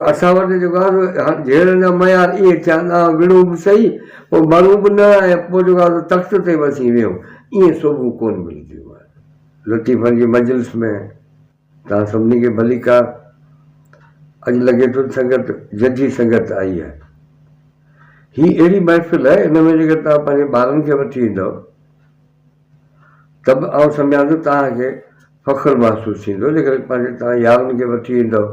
اسان وٽ جيڪو آهي سو هاڻ جهيڙن جا معيار اهي ٿيا آهن، آئون وڙهون به سهي، پوء مرون به نه ۽ پوء جيڪو آهي سو تخت تي به اسين ويهون. ائين سوڀون ڪونه ملنديون آهن. لطيفن جي مجلس ۾ توهان سڀني کي ڀليڪار. اڄ لڳي ٿو ته سنگت ججهي سنگت آئي آهي. هي اهڙي محفل آهي، ان ۾ جيڪڏهن توهان پنهنجي ٻارن کي وٺي ايندؤ ته به آئون سمجهان ٿو توهان کي فخر محسوس ٿيندو، جيڪڏهن پنهنجي توهان يارن کي وٺي ايندؤ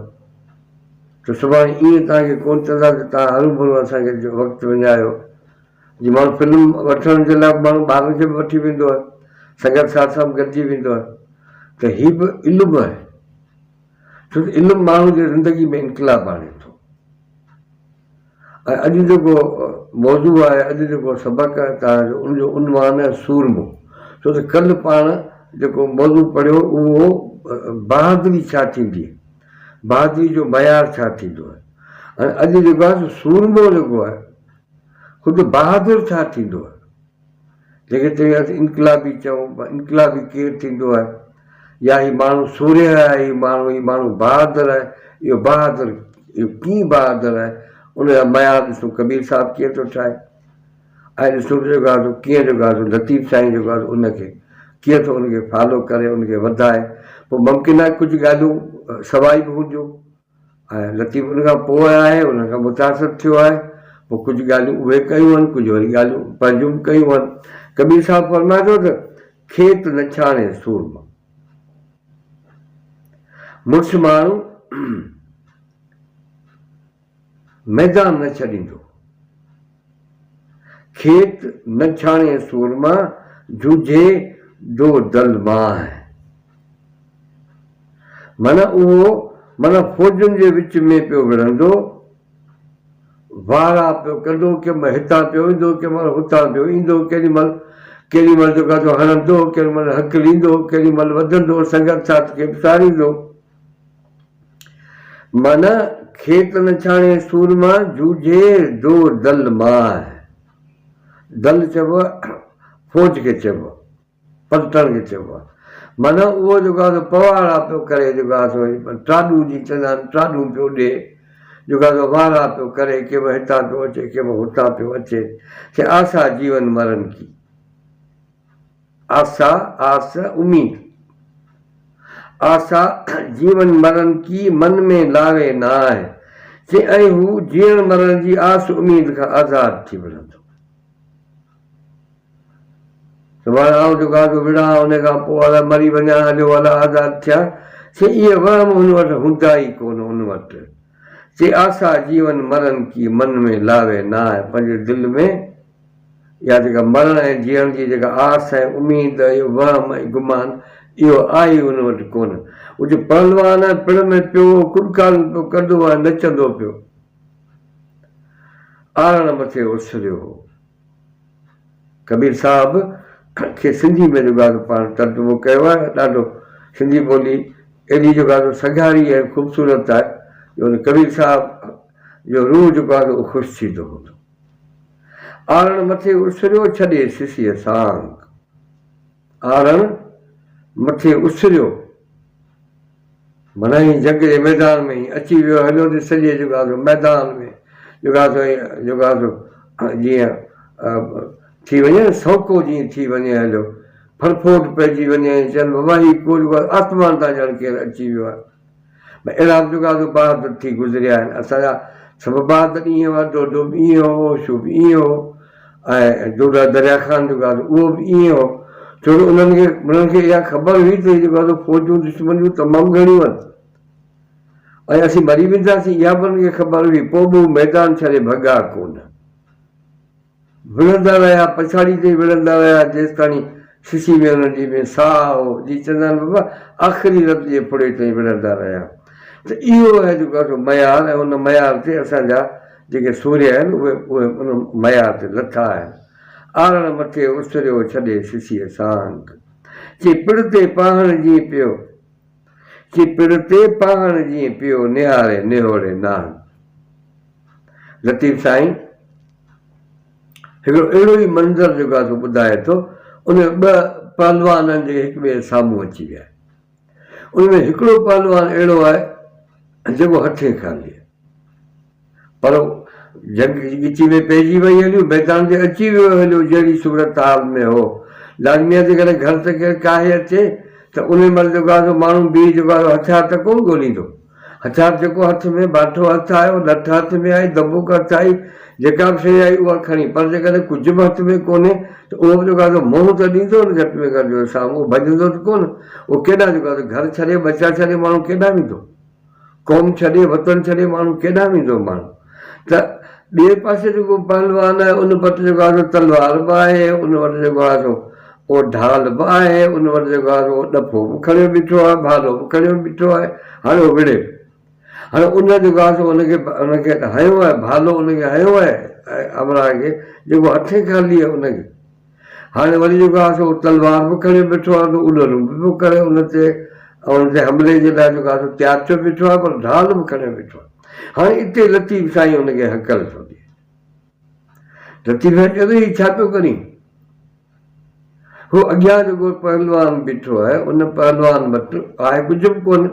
ته سڀاڻي ائين توهان کي ڪونه چوندا ته توهان هروڀرو اسان کي وقت وڃايو. جي ماڻهو فلم وٺڻ جي لاء ماڻهو ٻارن کي به وٺي ويندو آهي، سنگت ساٿ سان به گڏجي ويندو آهي ته هي به علم آهي، ڇو ته علم ماڻهو جي زندگي ۾ انقلاب آڻي ٿو. ۽ اڄ جيڪو موضوع آهي، اڄ جيڪو سبق آهي توهان جو، ان جو عنوان آهي سورمو. ڇو ته ڪلهه پاڻ جيڪو موضوع پڙهيو اهو بهادري ڇا ٿيندي آهي، بهادري جو معيار ڇا ٿيندو آهي ۽ اڄ جيڪو آهي سو سورمو جيڪو آهي خود بهادر ڇا ٿيندو آهي. جنهن کي چئون اسين انقلابي چئون، پر انقلابي ڪير ٿيندو آهي؟ يا هي ماڻهو سورهيه آهي، هي ماڻهو هي ماڻهو بهادر آهي، اهو بهادر اهو ڪيئن بهادر آهي؟ ان جا معيار ڏسون ڪبير صاحب ڪيئن ٿو ٺاهي ۽ ڏسون ته جيڪو آهي سو ڪيئن جيڪو آهي سو لطيف سائين جيڪو آهي سو ان کي ڪيئن ٿو ان کي فالو ڪري ان کي وڌائي. پوء ممڪن آهي ڪجهه ڳالهيون سوائي به هونديون. ۽ لطيف ان کان پوء آهي، ان کان متاثر ٿيو آهي، پوء ڪجهه ڳالهيون اهي ڪيون آهن، ڪجهه وري ڳالهيون پنهنجون به ڪيون آهن. ڪبير صاحب فرمائي ٿو ته، کيت نه ڇاڻي سورما. مڙس ماڻهو ميدان نه ڇڏيندو. کيت نه ڇاڻي سورما، جوجهي دو دل مانهه. معنيٰ اهو معنيٰ فوجن جي وچ ۾ پيو وڙهندو، وارا پيو ڪندو، ڪنهن مهل هتان پيو ويندو، ڪنهن مهل هتان پيو ايندو، ڪيڏي مهل ڪيڏي مهل جيڪو آهي سو هڻندو، ڪيڏي مهل هڪليندو، ڪيڏي مهل وڌندو، سنگت ساٿ کي به ساريندو. معنيٰ کيت نه ڇاڻي سورما، جوجهي دو دل مانهه. دل چئبو آهي فوج کي چئبو آهي. پلٽڻ کي چئبو آهي. معنيٰ اهو جيڪو آهي سو پواڙا پيو ڪري جيڪو آهي سو ٽاڏون جيئن چوندا آهن ٽاڏون پيو ڏي جيڪو آهي سو وارا پيو ڪري ڪنهن مهل هتان پيو اچي ڪنهن مهل هتان پيو اچي سي آسا جيون مرن ڪي آسا آس اميد آسا جيون مرن ڪي من ۾ لاوي ناهه چي ۽ هو جيئڻ مرڻ جي آس اميد کان آزاد ٿي وڙهندو. سڀاڻي آئون جيڪو آهي سو وڙهان، ان کان پوء الاء مري وڃان، هليو الاء آزاد ٿيان. چي اهي وهم هن وٽ هوندا ئي ڪونه، ان وٽ چي آسا جيون مرن ڪي من ۾ لاوي ناهه، پنهنجي دل ۾ اها جيڪا مرڻ ۽ جيئڻ جي جيڪا آس ۽ اميد، اهو وهم ۽ گمان اهو آهي ئي هن وٽ ڪونه. هو جو پهلوان آهي، پڙ ۾ پيو ڪڏڪارون پيو ڪندو ۽ نچندو پيو آرڻ مٿي اسريو هو. ڪبير صاحب کي سنڌي ۾ جيڪو آهي سو پاڻ ترجمو ڪيو آهي ڏاڍو سنڌي ٻولي ايڏي جيڪو آهي سو سگهاري ۽ خوبصورت آهي جو ان ڪبير صاحب جو روح جيڪو آهي سو اهو خوش ٿيندو هوندو. آرڻ مٿي اسريو ڇڏي سسيء سانگ. آرڻ مٿي اسريو معنيٰ هي جنگ جي ميدان ۾ ئي اچي ويو هليو ته سڄي جيڪو آهي سو ميدان ۾ جيڪو آهي سو جيڪو آهي سو جيئن ٿي وڃي نه سوڪو جيئن ٿي وڃي هليو ڦڙڦوٽ پئجي وڃي ۽ چون بابا هي ڪو جيڪو آهي آسمان تان ڄڻ ڪير اچي ويو آهي. ڀئي اهڙا به جيڪو آهي سو بهادر ٿي گذريا آهن. اسان جا سڀ بهادر ائين هئا، ڊوڊو به ائين هو، هوشو به ائين هو ۽ ڊوڊا دريا خان جيڪو آهي سو اهو به ائين هو. ڇو ته انهن کي انهن کي اها خبر هئي ته هي جيڪو آهي سو فوجون دشمن جون تمام گهڻيون آهن ۽ اسين مري وينداسين اها به انهن کي خبر هئي پوء به هو ميدان ڇڏي ڀڳا ڪونه. وڙهندا رهيا، پڇاڙي تائين وڙهندا رهيا، جيستاڻي سسي ۾ انهن جي ۾ ساهه هو، جي چوندا آهن بابا آخري رت جي ڦڙي تائين وڙهندا رهيا. ته اهو آهي جيڪو آهي سو معيار ۽ ان معيار تي اسان جا جيڪي سورهيه آهن اهي اهي ان معيار تي لٿا آهن. آرڻ مٿي اسريو ڇڏي سسيء سانگ. چي پڙ تي پاهڻ جيئن پيو. چي پڙ تي پاهڻ جيئن پيو نهاري نهوڙي نانگ. لطيف سائين هڪڙو اهڙو ئي منظر جيڪو آهي سو ٻڌائي ٿو، ان ۾ ٻه پهلوان آهن جيڪي هڪ ٻئي جي سامهون اچي ويا آهن. ان ۾ هڪڙو پهلوان اهڙو آهي جيڪو هٿين خالي آهي. پر جنگ ڳچي ۾ پئجي وئي هليو، ميدان تي اچي ويو هليو، جهڙي صورتحال ۾ هو. لازمي آهي جيڪڏهن گهر تي ڪير ڪاهي اچي ته انهي مهل جيڪو آهي سو ماڻهو بيهي جيڪو آهي سو هٿيار ته ڪونه ڳوليندو. هٿيار جيڪو هٿ ۾ باٺو هٿ آيو، لٺ هٿ ۾ آئي، دنبوڪ هٿ آئي، جيڪا به شيء آئي اها کڻي پر جيڪڏهن ڪجهه به هٿ ۾ ڪونهي ته اهو به جيڪو آهي سو منهن ته ڏيندو نه گهٽ ۾ گهٽ جو سامهون اهو ڀڄندو ته ڪونه. اهو ڪيڏانهن جيڪو آهي سو گهر ڇڏي ٻچا ڇڏي ماڻهو ڪيڏانهن ويندو. قوم ڇڏي وطن ڇڏي ماڻهو ڪيڏانهن ويندو ماڻهو ته ٻئي پاسي جيڪو پهلوان آهي ان وٽ جيڪو آهي سو تلوار به آهي ان وٽ جيڪو آهي سو اهو ڍال به آهي ان وٽ جيڪو آهي سو ڏڦو به کڻيو بيٺو آهي ڀالو به کڻيو بيٺو آهي هاڻي اهو وڙهي پيو هاڻي ان جيڪو آهي سو ان کي ان کي هنيو آهي ڀالو ان کي هنيو آهي همراهه کي جيڪو هٿين خالي آهي ان کي هاڻي وري جيڪو آهي سو تلوار به کڻيو بيٺو آهي ته اڏرون به پيو ڪري ان تي ۽ ان تي حملي جي لاء جيڪو آهي سو تيار ٿيو بيٺو آهي پر ڍال به کڻيو بيٺو آهي. هاڻي اتي لطيف سائين ان کي هڪل ٿو ڏئي. لطيف سائين چوي ٿو هي ڇا پيو ڪرين؟ هو اڳيان جيڪو پهلوان بيٺو آهي ان پهلوان وٽ آهي ڪجهه به ڪونه.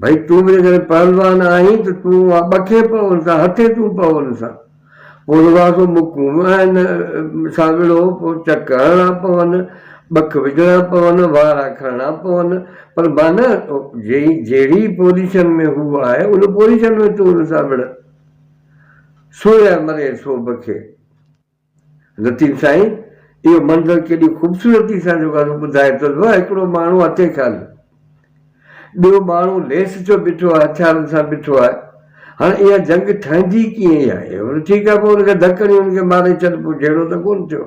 ڀئي تون به جيڪڏهن پهلوان آهين ته تون اها ٻکي پئو ان سان، هٿين تون پئو ان سان. پوء رڳو سو مڪون به آهن سان وڙهو، پوء چڪ هڻڻا پون، ٻک وجهڻا پون، وارا کڻڻا پون، پر معنيٰ جهڙي پوزيشن ۾ هو آهي، ان پوزيشن ۾ تون ان سان وڙهه. سورهيه مري سوڀ کي. لطيف سائين اهو منظر ڪيڏي خوبصورتي سان جيڪو آهي سو ٻڌائي ٿو ته هڪڙو ماڻهو هٿين خالي ٻيو ماڻهو ليس ٿيو بيٺو آهي هٿيارن سان بيٺو آهي هاڻي اها جنگ ٺهندي ڪيئن آهي اهو ٺيڪ آهي پوء ان کي ڌڪ هڻي ان کي ماري ڇڏ پوء جهيڙو ته ڪونه ٿيو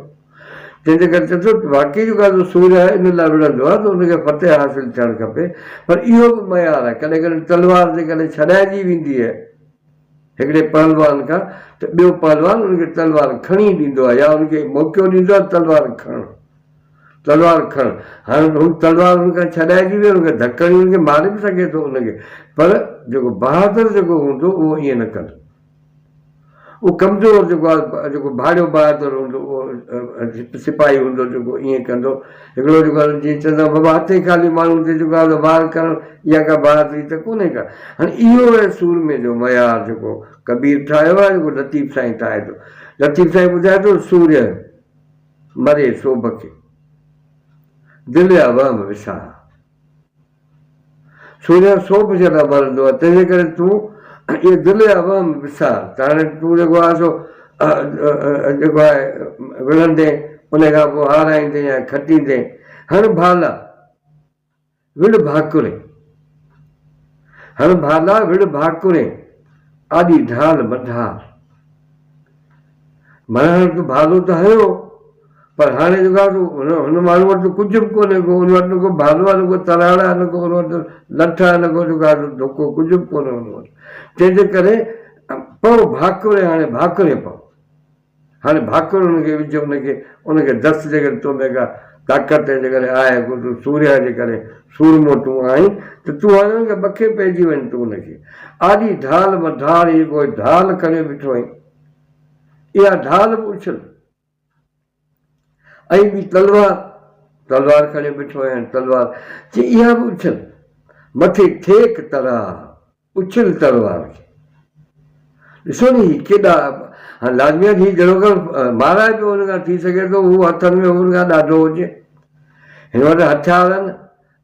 تنهن جي ڪري چئي ٿو واقعي جيڪو آهي سو سورهيه ان لاء وڙهندو آهي ته ان کي فتح حاصل ٿيڻ کپي پر اهو به معيار آهي ڪڏهن ڪڏهن تلوار جيڪڏهن ڇڏائجي ويندي آهي هڪڙي پهلوان کان ته ٻيو پهلوان ان کي تلوار کڻي ڏيندو آهي يا ان کي موقعو ڏيندو آهي تلوار کڻ تلوار کڻ هاڻي هن تلوار ان کان ڇڏائجي وئي ان کي ڌڪ هڻي ان کي ماري به سگهي ٿو ان کي پر جيڪو بهادر جيڪو هوندو اهو ائين نه ڪندو اهو ڪمزور جيڪو آهي جيڪو ڀاڙيو بهادر هوندو اهو سپاهي هوندو جيڪو ائين ڪندو هڪڙو جيڪو آهي جيئن چوندا آهن بابا هٿين خالي ماڻهو تي جيڪو آهي وار ڪرڻ اها ڪا بهادري ته ڪونهي ڪا. هاڻي اهو آهي سورمي جو معيار جيڪو ڪبير ٺاهيو آهي جيڪو لطيف سائين ٺاهي ٿو. لطيف سائين ٻڌائي ٿو سورهيه مري سوڀ کي، دل جا وهم وسار. سورهيه سوڀ جي لاء مرندو آهي، تنهنجي ڪري تون اهي دل جا وهم وسار ته هاڻي تون جيڪو آهي سو جيڪو آهي وڙهندين، ان کان پوء هارائيندين يا کٽيندين. هڻ ڀالا، وڙهه ڀاڪرين. هڻ ڀالا، وڙهه ڀاڪرين، آڏي ڍال منڍار. معنيٰ هاڻي تو ڀالو ته هنيو پر هاڻي جيڪو آهي سو هن هن ماڻهو وٽ ته ڪجهه به ڪونهي ڪو ان وٽ نه ڪو ڀالو آهي نه ڪو تراڙ آهي نه ڪو ان وٽ لٺ آهي نه ڪو جيڪو آهي سو ڌوڪو ڪجهه به ڪونهي ان وٽ تنهن جي ڪري پئو ڀاڪري هاڻي ڀاڪري پئو هاڻي ڀاڪر ان کي وجهه ان کي ان کي دس جيڪڏهن تو ۾ ڪا طاقت جيڪڏهن آهي ڪو تون سورهيه جيڪڏهن سورمو تون آهين ته تون هاڻي ان کي ٻکي پئجي وڃ تون ان کي آڏي ڍال مان ڍار هي ڪو ڍال کڻيو بيٺو آهين اها ڍال به اڇل ۽ ٻي تلوار تلوار کڻيو بيٺو آهين تلوار چي اها به اڇل مٿي ٿيڪ ترار اڇل تلوار کي ڏسو ني هي ڪيڏا هاڻي لازمي آهي هي جهڙوڪر مارائي پيو ان کان ٿي سگهي ٿو هو هٿن ۾ هن کان ڏاڍو هجي هن وٽ هٿيار آهن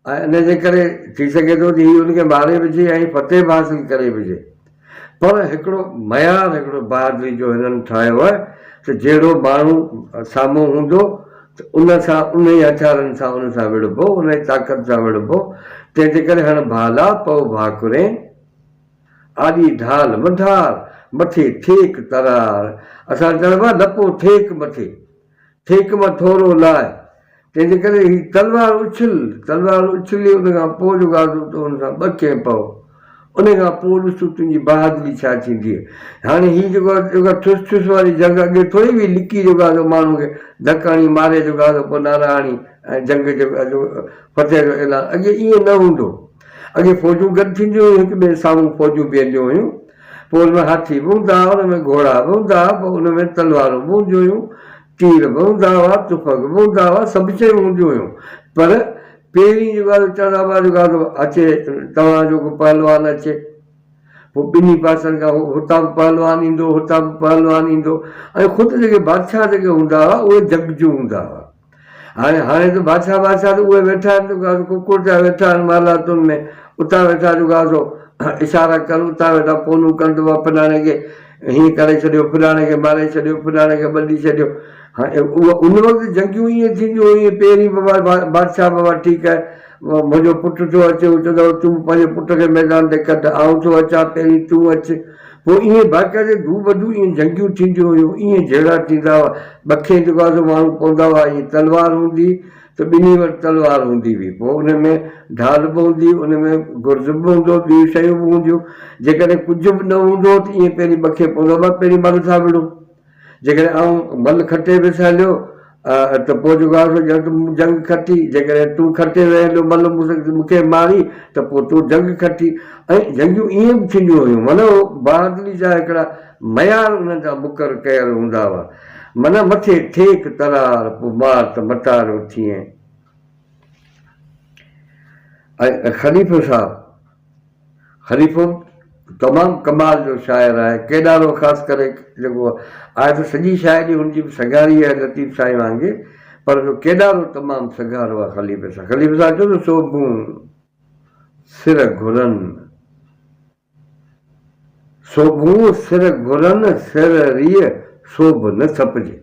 ۽ ان جي ڪري ٿي سگهي ٿو ته هي ان کي ماري وجهي ۽ فتح به حاصل ڪري وجهي پر هڪڙو معيار هڪڙو بهادري جو هنن ٺاهيو آهي ته جهڙو ماڻهو سامهون هوندو ته ان سان انهي هٿيارن سان ان سان وڙهبو، انهي طاقت سان وڙهبو، تنهن جي ڪري هڻ ڀالا، پئو ڀاڪرين، آڏي ڍال منڍار، مٿي ٿيڪ ترار. اسان چئبو آهي لپو ٿيڪ مٿي، ٿيڪ مان ٿورو لاهه، تنهن جي ڪري هي تلوار اڇل، تلوار اڇلي ان کان پوء جو گازو ته ان سان ٻڪين پئو، ان کان پوء ڏس تنهنجي بهادري ڇا ٿيندي. هاڻي هي جيڪو آهي جيڪا ٺس ٺس واري جنگ اڳي ٿوري هئي لڪي جيڪو آهي سو ماڻهو کي ڌڪ هڻي ماري جيڪو آهي سو پوء نعرا هڻي ۽ جنگ جيڪو آهي سو فتح جو اعلان اڳي ائين نه هوندو هو. اڳي فوجون گڏ ٿينديون هيون هڪ ٻئي سامهون فوجون بيهنديون هيون پوء ان ۾ هاٿي به هوندا هئا ان ۾ گهوڙا به هوندا هئا پوء ان ۾ تلوارون به هونديون هيون تير به هوندا هئا تفنگ به هوندا هئا سڀ شيون هونديون هيون پر پهرين جيڪو آهي چوندا هئا جيڪو آهي اچي توهان جو ڪو پهلوان اچي. پوء ٻنهي پاسن کان هتان به پهلوان ايندو، هتان به پهلوان ايندو ۽ خود جيڪي بادشاهه جيڪي هوندا هئا، اهي جنگجو هوندا هئا. هاڻي هاڻي ته بادشاهه بادشاهه ته اهي ويٺا آهن جيڪو آهي سو ڪڪڙ ٿيا ويٺا آهن محلاتن ۾ اتان ويٺا جيڪو آهي سو اشارا ڪن اتان ويٺا فونون ڪن ته بابا فلاڻي کي هيئن ڪري ڇڏيو فلاڻي کي ماري ڇڏيو فلاڻي کي ٻڏي ڇڏيو هاڻي اهو ان وقت جنگيون ائين ٿينديون هيون پهرين بابا بادشاهه بابا ٺيڪ آهي منهنجو پٽ ٿو اچي، هو چوندو هو تون پنهنجي پٽ کي ميدان تي ڪڍ، آئون ٿو اچان، پهرين تون اچ. پوء ائين باقاعدي دوبدو ائين جنگيون ٿينديون هيون، ائين جهيڙا ٿيندا هئا، ٻکين جيڪو آهي سو ماڻهو پوندا هئا، ائين تلوار هوندي ته ٻنهي وٽ تلوار هوندي هئي، پوء ان ۾ ڍال به هوندي، ان ۾ گرز به هوندو، ٻيون شيون به هونديون، جيڪڏهن ڪجهه به نه هوندو هو ته ائين پهرين ٻکين پوندو هو، پهرين مل ٿا وڙهون. جيڪڏهن آئون مل کٽي ويس هليو ته پوء جيڪو آهي سو ڄڻ ته مون جنگ کٽي، جيڪڏهن تون کٽي وئين هليو مل مون کي ماري ته پوء تو جنگ کٽي ۽ جنگيون ائين به ٿينديون هيون معنيٰ اهو بهادري جا هڪڙا معيار انهن جا مقرر ڪيل هوندا هئا معنيٰ مٿي ٺيڪ ترار پوء مار ته متارو ٿئين. ۽ خليفو صاحب خليفو تمام ڪمال جو شاعر آهي، ڪيڏارو خاص ڪري جيڪو آهي ته سڄي شاعري هن جي به سگهاري آهي لطيف سائين وانگي پر جو ڪيڏارو تمام سگهارو آهي خليفي صاحب. خليفي صاحب چيو ته سوڀون سر گهرن، سوڀون سر گهرن سر ريء سوڀ نه ڇپجي.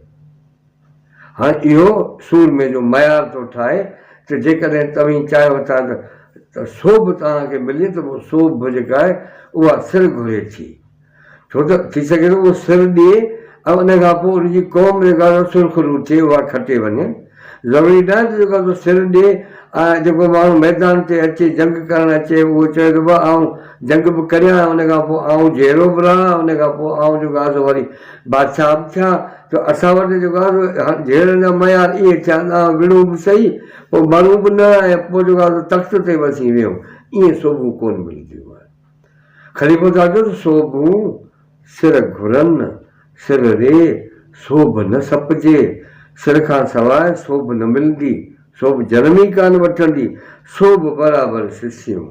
هاڻ اهو سورمي جو معيار ٿو ٺاهي ته جيڪڏهن توهين چاهيو ٿا ته سوڀ توهان کي ملي ته پوء سوڀ جيڪا آهي اها سر گهري ٿي. ڇو ته ٿي سگهي ٿو اهو سر ڏئي ۽ ان کان پوء ان جي قوم جيڪا آهي سرخرو ٿئي اها کٽي وڃي. ضروري ناهي ته جيڪو آهي سو سر ڏئي ۽ جيڪو ماڻهو ميدان تي اچي جنگ ڪرڻ اچي اهو چوي ته بابا آئون جنگ به ڪريان ان کان پوء آئون جيئرو به رهان ان کان پوء آئون جيڪو آهي سو وري بادشاهه به ٿيان ته اسان وٽ جيڪو آهي سو جهيڙن جا معيار اهي ٿيا ته آئون وڙهون به سهي پوء مرون به نه ۽ پوء جيڪو آهي سو تخت تي به اسين ويهون ائين سوڀون ڪونه ملنديون آهن. خليفو صاحب چيو ته سوڀون سر گهرن، سر ري، سوڀ نه سپجي، سر کان سواء سوڀ نه ملندي، سوڀ جنم ئي ڪانه وٺندي، سوڀ برابر سسيون.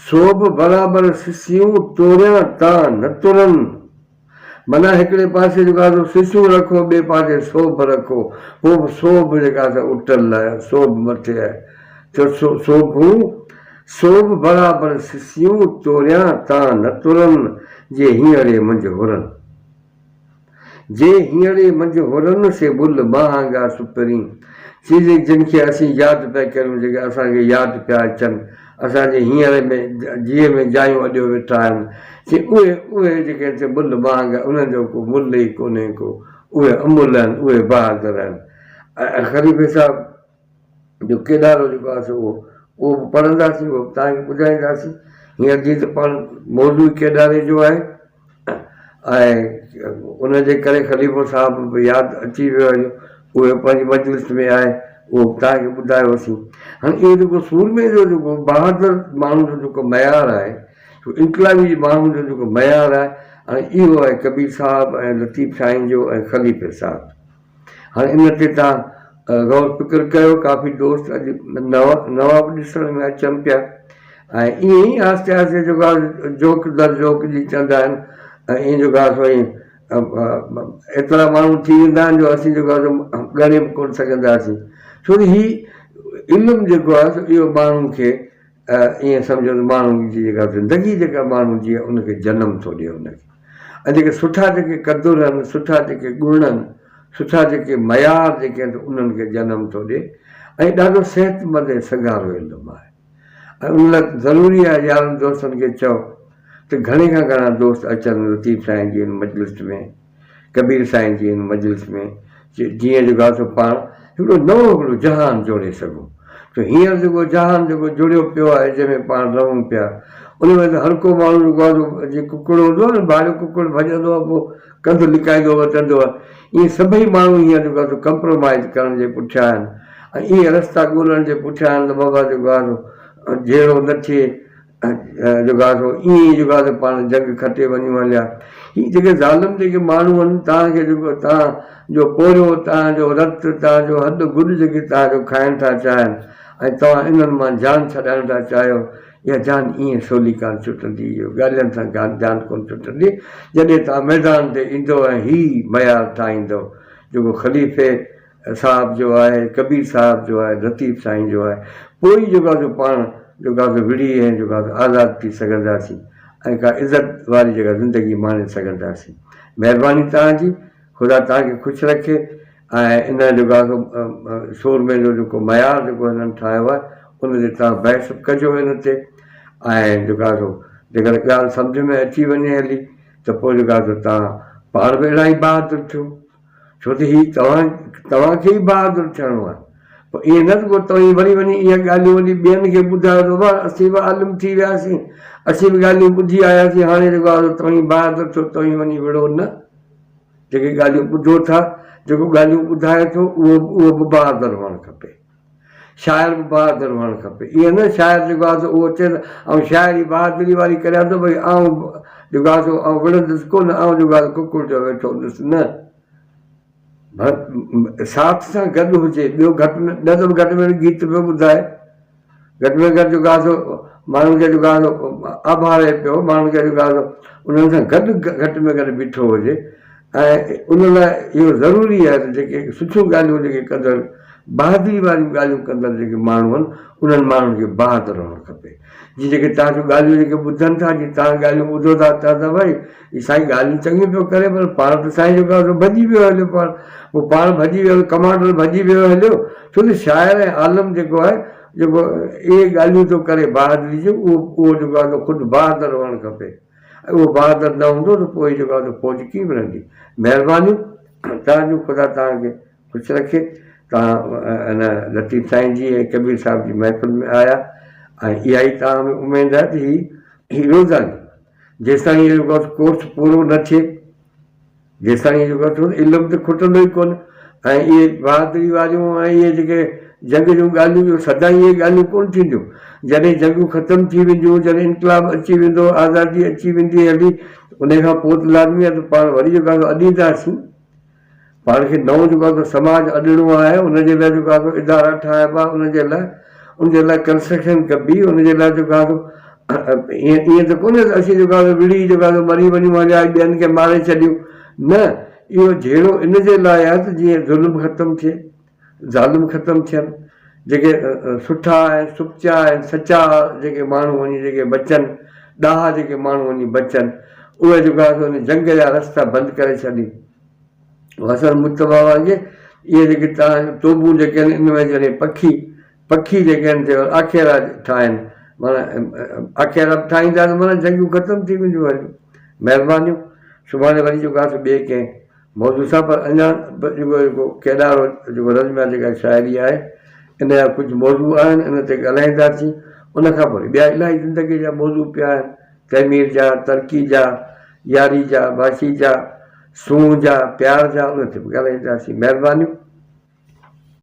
سوڀ برابر سسيون توريان تان نه ترن. معنيٰ هڪڙي پاسي جيڪو آهي سو سسيون رکو ٻئي پاسي سوڀ رکو پوء به سوڀ جيڪا آهي سا اٽل آهي سوڀ مٿي آهي ته سوڀون سوڀ برابر سسيون توريان تان نه ترن جي هينئڙي منجهه هرن. جي هينئڙي منجهه هرن سي ٻل مهانگا سپرين. چي جي جن کي اسين ياد پيا ڪريون جيڪي اسان کي ياد پيا اچن اسان جي هينئڙي ۾ جيء ۾ جايون اڏيو ويٺا آهن چي اهي اهي جيڪي آهن سي ٻل مهانگا انهن جو ڪو ملهه ئي ڪونهي ڪو اهي املهه آهن اهي بهادر آهن ۽ خليفي صاحب جو ڪيڏارو جيڪو آهي سو اهو اهو به پڙهنداسين اهو به توهان کي ٻڌائينداسين هينئر جيئن ته پاڻ موضوع ڪيڏاري جو آهي ۽ ان جي ڪري خليفو صاحب به ياد اچي ويو آهي اهو پنهنجي مجلس ۾ آهي اهو به توهان کي ٻڌايوسين هاڻي اهو جيڪو سورمي جو جيڪو بهادر ماڻهو جو جيڪو معيار آهي انقلابي ماڻهو جو جيڪو معيار آهي هاڻي اهو آهي ڪبير صاحب ۽ لطيف سائين جو ۽ خليفي صاحب هاڻي ان تي توهان غور فڪر ڪيو، ڪافي دوست اڄ نوان نوان به ڏسڻ ۾ اچن پيا ۽ ائين ئي آهستي آهستي جيڪو آهي جوڪ در جوڪ جي چوندا آهن ۽ ائين جيڪو آهي سو ائين ايترا ماڻهو ٿي ويندا آهن جو اسين جيڪو آهي سو ڳڻي به ڪونه سگهنداسين ڇو ته هي علم جيڪو آهي سو اهو ماڻهو کي ائين سمجهو ته ماڻهو جي جيڪا زندگي جيڪا ماڻهو جي آهي ان کي جنم ٿو ڏئي ان کي ۽ جيڪي سٺا جيڪي قدر آهن سٺا جيڪي گڻ آهن سٺا جيڪي معيار جيڪي آهن انهن کي جنم ٿو ڏئي ۽ ڏاڍو صحتمند ۽ سگهارو علم آهي ۽ ان لاء ضروري آهي يارن دوستن کي چئو ته گهڻي کان گهڻا دوست اچن لطيف سائين جي ان مجلس ۾ ڪبير سائين جي هن مجلس ۾ جيئن جيڪو آهي سو پاڻ هڪڙو نئون هڪڙو جهان جوڙي سگهون ته هينئر جيڪو جهان جيڪو جڙيو پيو آهي جنهن ۾ پاڻ رهون پيا ان ۾ ته هر ڪو ماڻهو جيڪو آهي سو جيئن ڪڪڙ هوندو آهي نه ٻاهريون ڪڪڙ ڀڄندو آهي پوء ڪنڌ لڪائيندو وتندو آهي ائين سڀئي ماڻهو هينئر جيڪو آهي سو ڪمپرومائز ڪرڻ جي پٺيان آهن ۽ ائين رستا ڳولڻ جي پٺيان آهن ته بابا جيڪو آهي سو جهيڙو نه ٿئي جيڪو آهي سو ائين ئي جيڪو آهي سو پاڻ جنگ کٽي وڃون هليا. هي جيڪي ظالم جيڪي ماڻهو آهن توهان کي جيڪو توهان جو پورهيو، توهان جو رت، توهان جو هڏ گڏ جيڪي توهان جو کائڻ ٿا چاهين ۽ توهان انهن مان جان ڇڏائڻ ٿا چاهيو. اها جان ائين سولي ڪانه ڇٽندي، اهو ڳالهين سان جان ڪونه ڇٽندي، جڏهن توهان ميدان تي ايندؤ ۽ هي معيار ٺاهيندؤ، جيڪو خليفي صاحب جو آهي، ڪبير صاحب جو آهي، لطيف سائين جو آهي، پوء ئي جيڪو آهي سو پاڻ جيڪو آهي سو وڙهي ۽ جيڪو آهي سو آزاد ٿي سگهنداسين ۽ ڪا عزت واري جيڪا زندگي ماڻي سگهنداسين. مهرباني توهان جي، خدا توهان کي خوش رکي. ۽ ان جيڪو آهي سو سورمي جو جيڪو معيار جيڪو هنن ٺاهيو آهي ان تي توهان بحث به ڪجو ان تي ۽ جيڪو آهي سو جيڪڏهن ڳالهه سمجهه ۾ اچي وڃي هلي ته پوء جيڪو آهي سو توهان پاڻ به اهڙا ئي بهادر ٿيو ڇو ته هي توهان توهان کي ئي بهادر ٿيڻو آهي پوء ائين نه ته پوء توهين وري وڃي اها ڳالهيون وڃي ٻين کي ٻڌايو ته بابا اسين به عالم ٿي وياسين اسين به ڳالهيون ٻڌي آياسين هاڻي جيڪو آهي سو توهين بهادر ٿيو توهين وڃي وڙهو نه جيڪي ڳالهيون ٻڌو ٿا، جيڪو ڳالهيون ٻڌائي ٿو، اهو اهو به بهادر هئڻ کپي. شاعر به بهادر هئڻ کپي. ائين نه شاعر جيڪو آهي سو اهو چئي ته آئون شاعري بهادري واري ڪريان ٿو ڀئي آئون جيڪو آهي سو آئون وڙهندس ڪونه، آئون جيڪو آهي سو ڪڪڙ ٿيو ويٺو هوندس. نه. ساٿ سان گڏ هجي، ٻيو گهٽ ۾ نه ته به گهٽ ۾ گهٽ گيت پيو ٻڌائي. گهٽ ۾ گهٽ جيڪو آهي سو ماڻهن کي جيڪو آهي سو آڀاري پيو، ماڻهن کي جيڪو آهي سو انهن سان گڏ گهٽ ۾ گهٽ بيٺو هجي ۽ ان لاء اهو ضروري آهي ته جيڪي سٺيون ڳالهيون جيڪي ڪندڙ بهادري واريون ڳالهيون ڪندڙ جيڪي ماڻهو آهن انهن ماڻهن کي بهادر هئڻ کپي. جي جيڪي توهان جون ڳالهيون جيڪي ٻڌن ٿا جي توهان ڳالهيون ٻڌو ٿا چون ٿا ڀائي هي سائين ڳالهيون چڱيون پيو ڪري پر پاڻ ته سائين جيڪو آهي سو ڀڄي ويو هليو پاڻ پوء پاڻ ڀڄي ويو ڪمانڊر ڀڄي ويو هليو ڇو ته شاعر ۽ عالم جيڪو آهي جيڪو اهي ڳالهيون ٿو ڪري بهادري جون اهو اهو جيڪو آهي سو خود بهادر هئڻ کپي ۽ اهو بهادر نه هوندو ته پوء جيڪو آهي سو فوج ڪيئن وڙهندي مهربانيون توهان جون خدا توهان کي خوش رکي توهان ان لطيف سائين جي ۽ ڪبير صاحب جي محفل ۾ آيا ۽ اها ئي توهان ۾ اميد آهي ته هي هي روزاني جيستائين اهو جيڪو ڪورس پورو نه ٿئي، جيستائين اهو جيڪو علم ته کٽندو ئي ڪونه ۽ اهي بهادري واريون ۽ اهي جيڪي جنگ جون ڳالهيون اهو سدائين اهي ڳالهيون ڪونه ٿينديون. جڏهن جنگون ختم ٿي وينديون، جڏهن انقلاب اچي ويندو، آزادي اچي ويندي هلي، انهي کان پوء ته لازمي آهي ته پاڻ وري جيڪو آهي سو اڏينداسين. پاڻ کي نئون جيڪو آهي سو سماج اڏڻو آهي ان جي لاء جيڪو آهي سو ادارا ٺاهبا ان جي لاء ان جي لاء ڪنسٽرڪشن ڪبي ان جي لاء جيڪو آهي سو ائين ائين ته ڪونهي ته اسين جيڪو آهي سو وڙهي جيڪو آهي سو مري وڃون هليا ٻين کي ماري ڇڏيون نه اهو جهيڙو ان جي لاء آهي ته جيئن ظلم ختم ٿئي ظالم ختم ٿين جيڪي سٺا ۽ سپچا ۽ سچا جيڪي ماڻهو وڃي جيڪي بچن ڏاها جيڪي ماڻهو وڃي بچن اهي جيڪو آهي سو ان جنگ جا رستا بند ڪري ڇڏين حسن مجتبيٰ وانگي اهي جيڪي توهان جون توبون جيڪي آهن ان ۾ جڏهن پکي پکي جيڪي آهن سي آکيرا ٺاهن معنيٰ آکيرا به ٺاهيندا ته معنيٰ جنگيون ختم ٿي وينديون هليون مهربانيون سڀاڻي وري جيڪو آهي سو ٻئي ڪنهن موضوع سان پر اڃا به جيڪو جيڪو ڪيڏارو جيڪو رزميا جيڪا شاعري آهي ان جا ڪجهه موضوع آهن ان تي ڳالهائينداسين ان کان پوء ٻيا الاهي زندگي جا موضوع پيا آهن تعمير جا ترقي جا ياري جا باشي جا سونهن جا پيار جا ان تي به ڳالهائينداسين مهربانيون.